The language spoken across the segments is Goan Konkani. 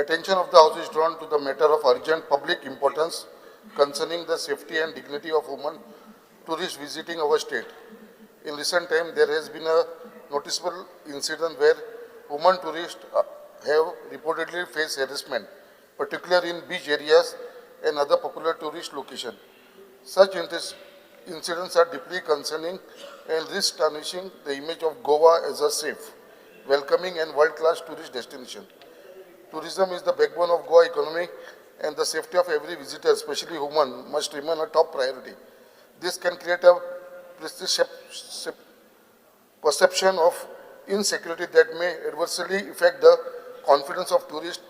Attention of the House is drawn to the matter of urgent public importance concerning the safety and dignity of women tourists visiting our state. In recent time, there has been a noticeable incident where women tourists have reportedly faced harassment, particularly in beach areas and other popular tourist locations. Such incidents are deeply concerning and risk tarnishing the image of Goa as a safe, welcoming and world-class tourist destination. Tourism is the backbone of Goa economy, and the safety of every visitor, especially women, must remain a top priority. This can create a perception of insecurity that may adversely affect the confidence of tourists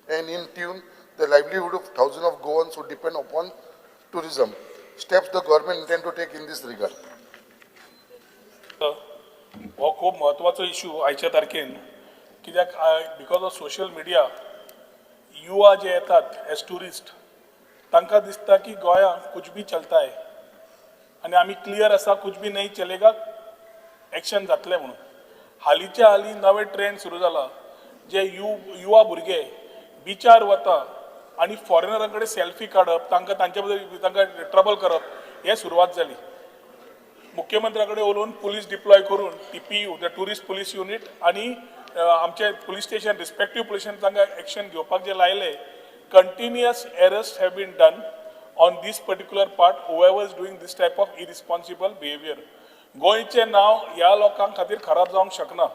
and in tune the livelihood of thousands of Goans who depend upon tourism. Steps the government intend to take in this regard. हो खूब म्हत्वाचो इशू आयच्या तारखेन, कित्याक because of social media युवा जे येतात एज ट्युरिस्ट, तांकां दिसता की गोंया कुछ भी चलता है. आनी आमी क्लियर आसा, कुछ भी नहीं चलेगा, एक्शन जातलें म्हणून. हालींच्या हालीं नवे ट्रेंड सुरू जाला, जे युवा भुरगे बिचार वता आनी फॉरेनरां कडेन सेल्फी काडप, तांकां तांचे बद्दल तांकां ट्रबल करप, हें सुरवात जाली. मुख्यमंत्र्या कडेन उलोवन पुलीस डिप्लॉय करून TPU, the tourist police unit, आनी आमचे police station, respective police station, तांकां एक्शन घेवपाक जे लायले, continuous arrest have been done on this particular part, whoever is doing this type of irresponsible behaviour. गोंयचें नांव ह्या लोकां खातीर खराब जावंक शकना.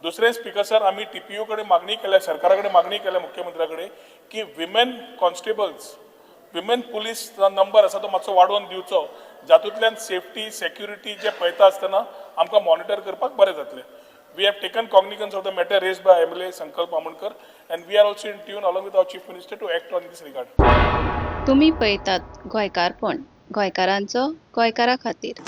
दुसरें, स्पिकर सर, आमी टीपीयू कडेन मागणी केल्या, सरकारा कडेन मागणी केल्या, मुख्यमंत्र्या कडेन की women constables, women police number आसा तो मातसो वाडोवन दिवचो, जातूंतल्यान सेफ्टी सेक्युरिटी जे पळयता आसतना आमकां मॉनिटर करपाक बरें जातलें. We have taken cognizance of the matter raised by MLA Sankalp Amonkar and we are also in tune along with our Chief Minister to act on this regard. तुमी पळयतात गोंयकारपण, गोंयकारांचो गोंयकारा खातीर.